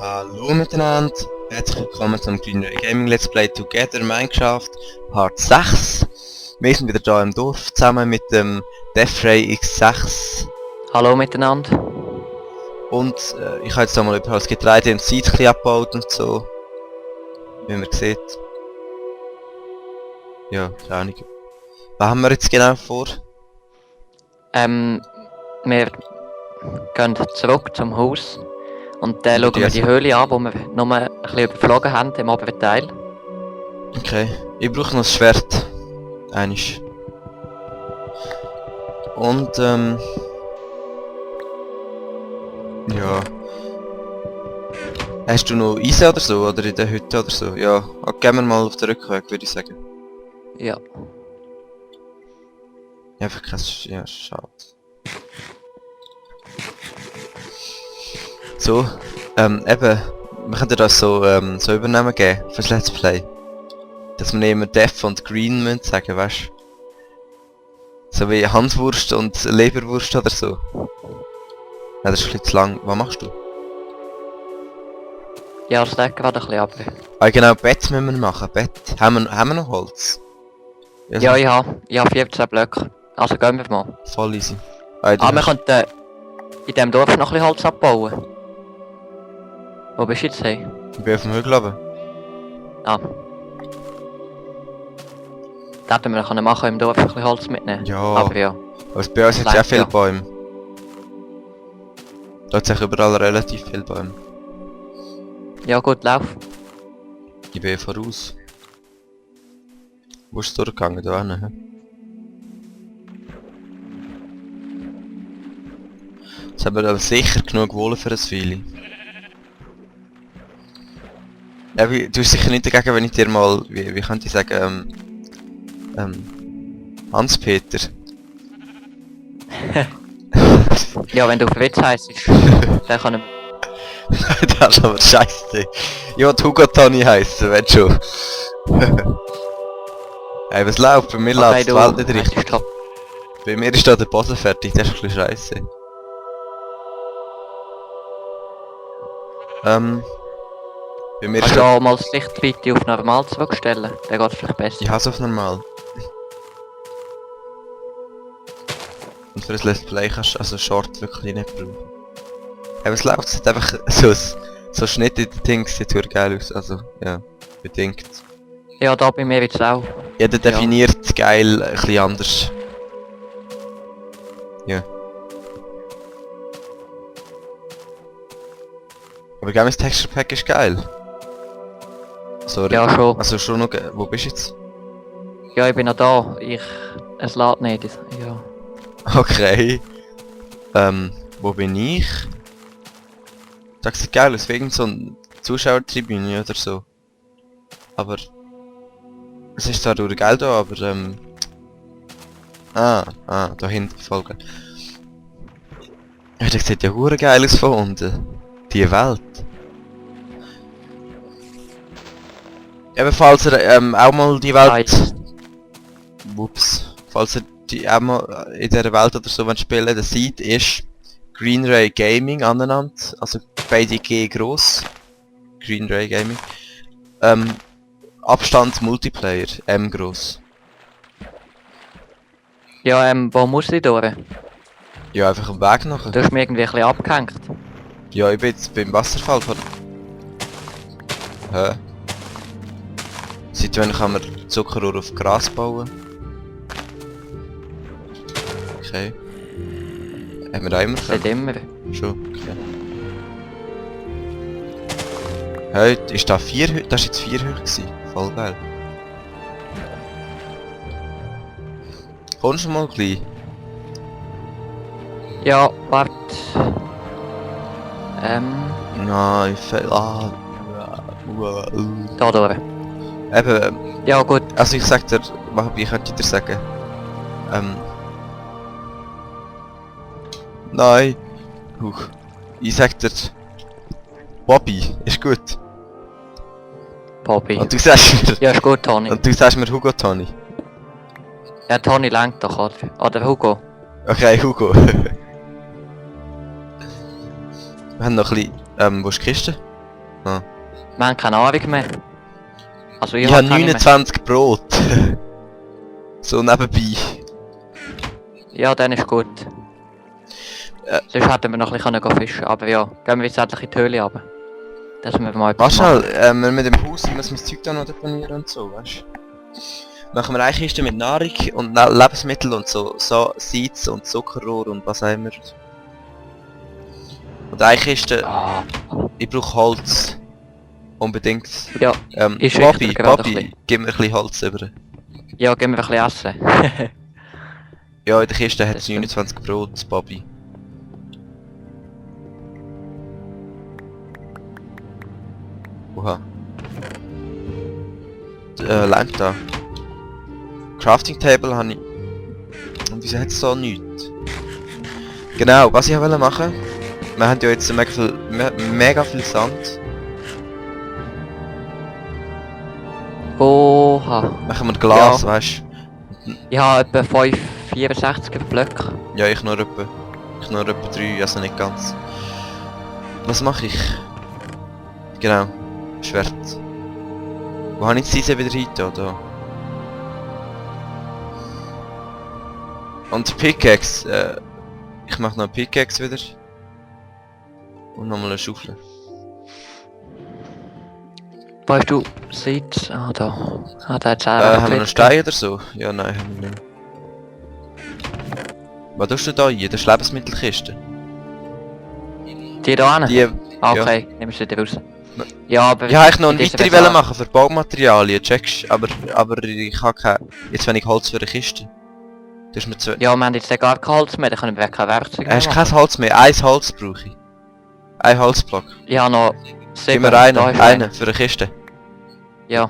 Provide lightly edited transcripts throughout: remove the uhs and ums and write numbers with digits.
Hallo miteinander, herzlich willkommen zum Green Ray Gaming Let's Play Together Minecraft Part 6. Wir sind wieder da im Dorf, zusammen mit dem Deathray X6. Hallo miteinander. Und ich habe jetzt da mal überall das Getreide und Seed ein bisschen abgebaut und so. Wie man sieht. Ja, keine Ahnung. Was haben wir jetzt genau vor? Wir gehen zurück zum Haus und dann schauen wir die Höhle an, wo wir nur ein bisschen überflogen haben im oberen Teil. Okay, ich brauche noch ein Schwert. Einiges. Und ja. Hast du noch Eisen oder so? Oder in der Hütte oder so? Ja, gehen wir mal auf den Rückweg, würde ich sagen. Ja. Einfach kein... ja, schade. So, eben, wir können das so, so übernehmen geben, fürs Let's Play. Dass wir immer Death und Green müssen sagen, weißt du? So wie Handwurst und Leberwurst oder so. Ja, das ist ein bisschen zu lang. Was machst du? Ja, das leckt gerade ein bisschen ab. Ah genau, Bett müssen wir machen, Bett. Haben wir noch Holz? Ja, ich habe 14 Blöcke. Also gehen wir mal. Voll easy. Wir könnten in diesem Dorf noch ein bisschen Holz abbauen. Wo bist du jetzt hin? Ich bin auf dem Hügel runter. Ah. Das hätten wir können machen, im Dorf ein bisschen Holz mitnehmen. Ja. Aber ja. Aber bei uns hat es ja viele Ja. Bäume. Da hat es überall relativ viele Bäume. Ja gut, lauf. Ich bin voraus. Wo ist es durchgegangen? Da hinten, hä? Jetzt haben wir aber sicher genug Wolle für ein Weile. Ja, du hast sicher nicht dagegen, wenn ich dir mal, wie könnte ich sagen, Hans-Peter. Ja, wenn du auf Witz heisst, dann können Das ist aber scheiße. Ich will Hugo Tony heissen, wenn schon. Hey, was läuft? Bei mir läuft die Welt nicht richtig. Bei mir ist da der Boden fertig, das ist ein bisschen scheiße. Bei mir ist du auch mal das Lichtweite auf normal zurückstellen, dann geht es vielleicht besser. Ich hasse auf normal. Und für das Let's Play kannst du also Short wirklich nicht brauchen. Aber es läuft, es hat einfach so Schnitt in den Dings, sieht wirklich geil aus, also ja, bedingt. Ja, da bei mir jetzt auch. Jeder definiert geil ein bisschen anders. Ja. Aber Games Texture Pack ist geil. Sorry. Ja, schon. Also schon noch, wo bist du jetzt? Ja, ich bin noch da. Es lädt nicht. Ja. Okay. Wo bin ich? Das sieht geil aus, wegen so einer Zuschauertribüne oder so. Aber... Es ist zwar durch geil da, aber da hinten folgen. Ja, das sieht ja hure geil aus von unten. Die Welt. Eben, falls ihr auch mal die Welt... Ups. Falls ihr die auch mal in dieser Welt oder so wollt spielen, der Seed ist Green Ray Gaming aneinander. Also beide G gross. Green Ray Gaming. Abstand Multiplayer, M gross. Ja, wo muss ich durch? Ja, einfach am Weg nachher. Du hast mich irgendwie ein bisschen abgehängt. Ja, ich bin jetzt beim Wasserfall von... Hä? Seit wann kann man Zuckerrohr auf Gras bauen? Okay. Haben wir da immer Nicht immer. Schon, okay. Hey, ist da 4 das ist jetzt 4 hoch gewesen. Voll geil. Kommst du mal gleich? Ja, warte. Nein, ich fäll... Da durch. Eben, Ja gut. also ich sag dir, wie könnte ich dir sagen? Nein. Ich sag dir... Bobby, ist gut. Bobby. Und du sagst mir... Ja, ist gut, Toni. Und du sagst mir Hugo Tony. Ja, Toni lenkt doch, oder? Oder Hugo. Okay, Hugo. Wir haben noch ein bisschen... wo ist die Kiste? Ah. Wir haben keine Nahrung mehr. Also Ich hab habe keine mehr. 29 Brot. So nebenbei. Ja, dann ist gut. Sonst hätten wir noch ein bisschen fischen können. Aber ja, gehen wir jetzt endlich in die Höhle runter. Dass wir mal etwas Warte schnell, mit dem Haus, ich muss mein Zeug da noch deponieren und so, weißt du? Machen wir eine Kiste mit Nahrung und Lebensmittel und so Seeds und Zuckerrohr und was auch immer. Und eine Kiste, Ah, ich brauche Holz. Unbedingt. ja, ich schicke Bobby, dir gerade ein Bobby, gib mir ein bisschen Holz über. ja, gehen wir ein bisschen essen. Ja, in der Kiste hat Das es 29 Brot, Bobby. Oha. Lamp da. Crafting Table habe ich... Und wieso hat es so nichts? Genau, was ich auch machen wollte. Wir haben ja jetzt mega viel Sand. Oha. Machen wir Glas, Ja. weißt Ich habe etwa 64 Blöcke. du? Ja, ich nur etwa 3, also nicht ganz. Was mache ich? Genau. Schwert. Wo habe ich diese wieder rein da? Und Pickaxe, ich mache noch eine Pickaxe wieder. Und nochmal eine Schaufel. Wo hast du Seeds? Ah, da. Ah, da hat es Haben wir noch Steine oder so? Ja, nein, haben wir nicht. Was tust du da rein? Das ist Lebensmittelkiste. Die da hin? Die... Ah, okay, nehmen wir sie wieder raus. Ja, aber... Ich wollte eigentlich noch eine in dieser weitere Welle machen für Baumaterialien, checkst du? Aber ich habe keine... Jetzt wenn ich Holz für eine Kiste. Das ist mir zu... Ja, wir haben jetzt gar kein Holz mehr, dann können wir kein Werkzeug mehr Hast du machen. kein Holz mehr? Ein Holz brauche ich. Ein Holzblock. Ich habe noch 7. Gib mir einen, Da ist einen für eine Kiste. Ja.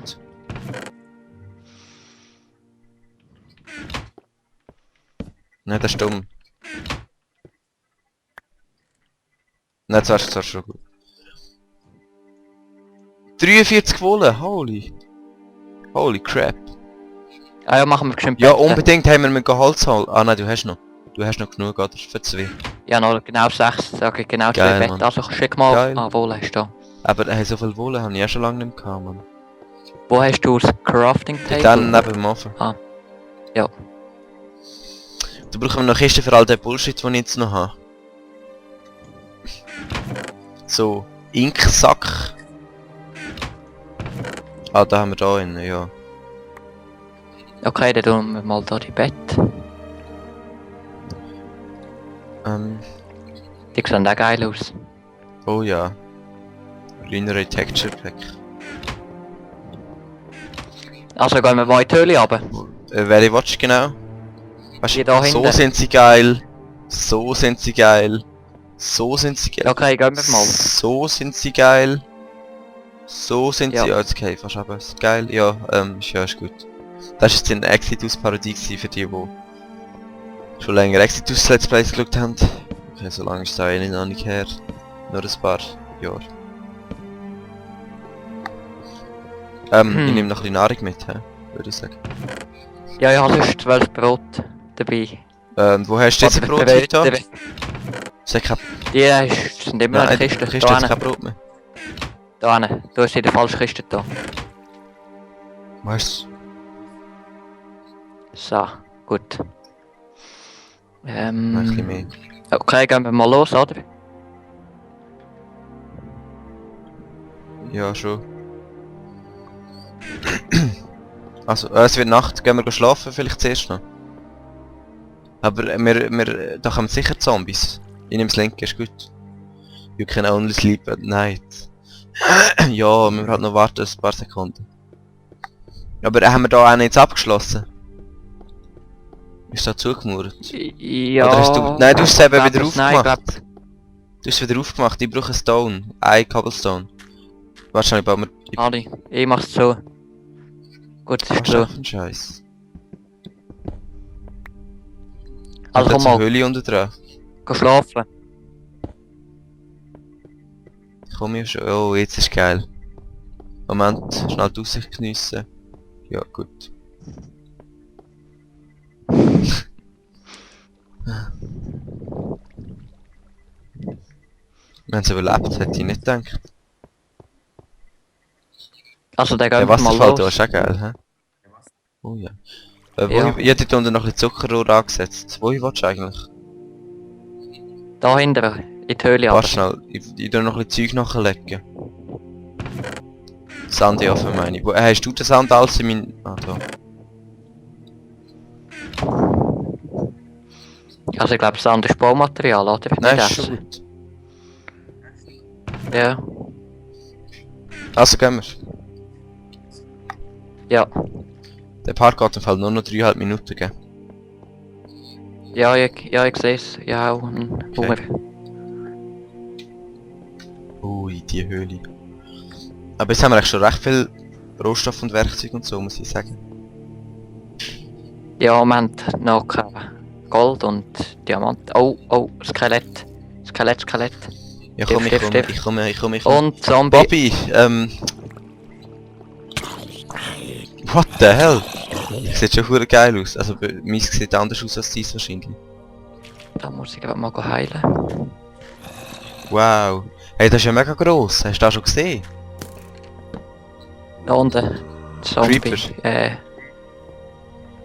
Nein, das ist dumm. Nein, das wär's schon gut. 43 Wolle, holy crap. Ah ja, machen wir bestimmt Ja, Betten. unbedingt haben wir mit Holz holen. Ah nein, du hast noch. Du hast noch genug, oder? Für 2. Ja, noch genau 6, sage ich genau 2 Geil, Betten. Mann. Also schick mal... Geil. Ah, wohl hast du da. Aber hey, so viel Wolle habe ich ja schon lange nicht mehr gehabt, Mann. Wo hast du das Crafting Table? Dann neben dem Ofen. Ah. Ja. Da brauchen wir noch Kisten für all den Bullshit, den ich jetzt noch habe. So, Inksack. Ah, da haben wir da einen, ja. Okay, dann tun wir mal da die Bett. Die sehen auch geil aus. Oh ja. Greenery Texture Pack. Also gehen wir mal in die Höhle runter. Welche Watch genau? Weißt Die da so hinten. sind sie geil. So sind sie geil. So sind sie geil. Okay, gehen wir mal. So sind sie geil. So sind Ja. sie. Ja, jetzt okay, fast aber ist geil. Ja, ist gut. Das ist jetzt ein Exitus-Parodie für die schon länger Exitus Let's Plays geschaut haben. Okay, so lange ist es eigentlich noch nicht her. Nur ein paar Jahre. Ich nehme noch ein bisschen Nahrung mit, würde ich sagen. Ja, ich habe sonst 12 Brot dabei. Wo hast du jetzt Aber Brot der- heute? der- Sag kein... Die sind immer noch in der Kiste. Kiste Da hat hinten. kein Brot mehr. Da hinten. Du hast in der falschen Kiste da. Weißt So, gut. du? Ein bisschen mehr. Okay, gehen wir mal los, oder? Ja, schon. Also, es wird Nacht, gehen wir schlafen vielleicht zuerst noch. Aber da kommen sicher Zombies. Ich nehme das linke, ist gut. You can only sleep at night. Ja, wir halt noch warten ein paar Sekunden. Aber haben wir da auch jetzt abgeschlossen? Ist da zugemauert? Ja... Oder hast du... Nein, du hast es eben glaub wieder es- nein, aufgemacht. glaub- Du hast es wieder aufgemacht, ich brauche einen Stone. Ein Cobblestone. Wahrscheinlich bauen wir... Ali, ich mach's so. Gut, ist Was ist klar. das für ein Scheiß? Also komm eine mal, Höhle unten dran. geh schlafen. Ich komme ja schon. Oh, jetzt ist geil. Moment, schnell die Aussicht geniessen. Ja, gut. Wir haben es überlebt, hätte ich nicht gedacht. Also der Der geht mal Wasserfall da los. ist auch geil, hä? Oh ja. Ja. Ich hätte unten noch ein bisschen Zuckerrohr angesetzt. Wo willst du eigentlich? Da hinten, in die Höhle Warte aber. schnell, ich tu noch ein bisschen Zeug nachlegen. Sandofen meine ich. Hast du den Sand alles in mein... Ah, da. Also ich glaube Sand ist Baumaterial, oder? Nein, Nicht ist schon Essen. gut. Ja. Also gehen wir. Ja. Der Part geht im Fall nur noch 3,5 Minuten, gell? Ja, ich sehe es. Ja, auch ein Hunger. Ui, die Höhle. Aber jetzt haben wir eigentlich schon recht viel Rohstoff und Werkzeug und so, muss ich sagen. Ja, wir haben noch Gold und Diamant. Oh, oh, Skelett. Skelett. Ja komm, Stift. ich komme. Und Zombie. Bobby, What the hell? Sieht schon verdammt geil aus. Also, meins sieht anders aus als dies wahrscheinlich. Da muss ich gerade mal heilen. Wow. Hey, das ist ja mega gross. Hast du das schon gesehen? Da unten. Zombie. Creeper.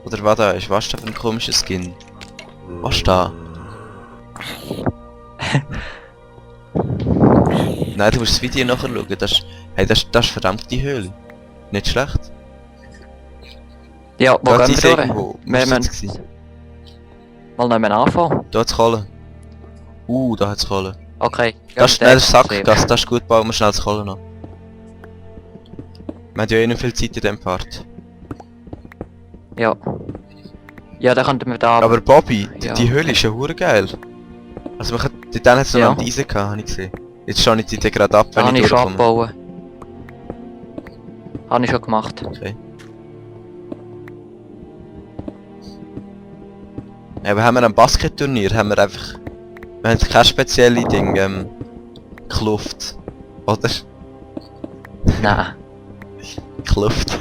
Oder was da ist? Was ist das für ein komischer Skin? Was ist da? Nein, du musst das Video nachher schauen. Das ist verdammt die Höhle. Nicht schlecht. Ja, wo Da gehen ist wir durch? irgendwo. Wo Wir ist müssen das gewesen? mal nicht mehr anfangen. Da hat's Kohle. Da hat's Kohle. Okay. Das ist, gehen nein, wir das ist dort. Sackgasse, das ist gut, bauen wir schnell das Kohle noch. Wir haben ja eh nicht viel Zeit in dem Part. Ja. Ja, dann könnten wir da... Aber Bobby, Ja. die Höhle ist ja hure geil. Also man kann, dann hat es noch Ja. einen Eisen gehabt, habe ich gesehen. Jetzt schaue ich die gerade ab, da wenn habe ich ich schon durchkomme. abbauen. Habe ich schon gemacht. Okay. Ja, aber haben wir am Basketturnier, haben wir einfach... Wir haben kein spezielles Ding, Kluft. Oder? Nein. Kluft.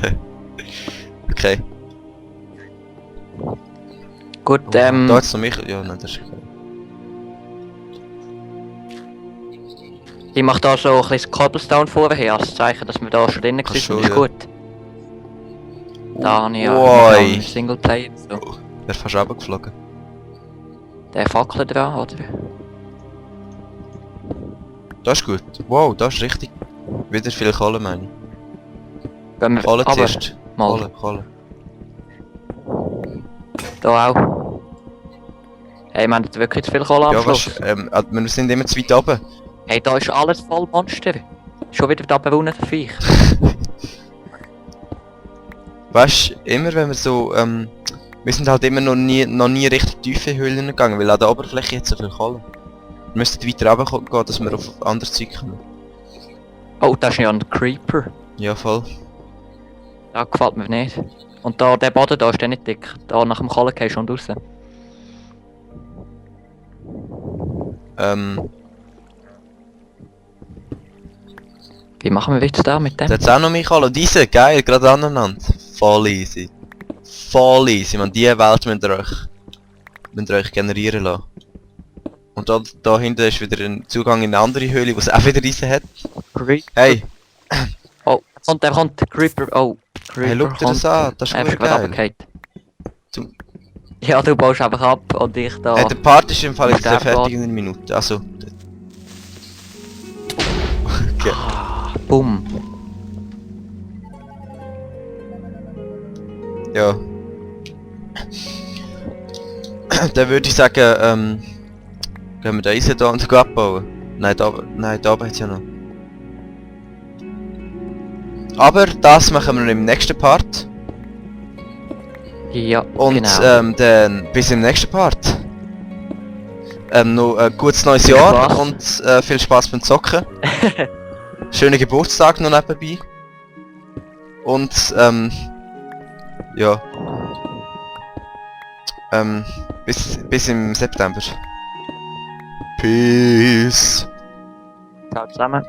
Okay. Gut, Da hat's noch mich... Ja, nein, das ist okay. ich mache da so ein bisschen Cobblestone vorher, als Zeichen, dass wir da schon drinnen Ach sind. so, Ist ja. gut. Da habe ich ja Oi. Singleplayer. So. Wer ist fast runtergeflogen? Der Fackel dran, oder? Das ist gut. Wow, das ist richtig... Wieder viel Kohle, meine ich. Gehen wir Kohle aber zuerst. mal. Kohle. Da auch. Hey, wir haben jetzt wirklich zu viel Kohle am Ja, Schluss. wir sind immer zu weit oben. Hey, da ist alles voll Monster. Schon wieder da bewohnt der Viech. Weißt du, immer wenn wir so, wir sind halt immer noch nie richtig tief in Höhlen gegangen, weil an der Oberfläche jetzt so viel Kohle. Wir müssten weiter runtergehen, dass wir auf anderes Zeug kommen. Oh, das ist ja ein Creeper. Ja, voll. Das gefällt mir nicht. Und da, der Boden da ist der nicht dick. Da nach dem Kohle gehst du und raus. Wie machen wir jetzt da mit dem? Da hat's auch noch mehr Kohle. Und diese, geil, gerade aneinander. Voll easy. Voll easy, man, diese Welt müsst ihr euch generieren lassen. Und da hinten ist wieder ein Zugang in eine andere Höhle, wo es auch wieder Eisen hat. Creeper. Hey, Oh, der kommt. Creeper. Oh, Creeper. hey, schau dir das an, das ist Er gut ist gerade geil. runtergefallen. Zum- Ja, du baust einfach ab und ich da... Der Part ist im Fall jetzt Sterben fertig in einer Minute, also... Okay. Bumm. Ja. Dann würde ich sagen, gehen wir den Eisen da und abbauen. Nein, da oben hat's ja noch. Aber das machen wir im nächsten Part. Ja, Und genau. dann bis im nächsten Part. Noch ein gutes neues Viel Jahr Spaß. und viel Spaß beim Zocken. Schönen Geburtstag noch nebenbei. Und ja. Bis im September. Peace. Ciao zusammen.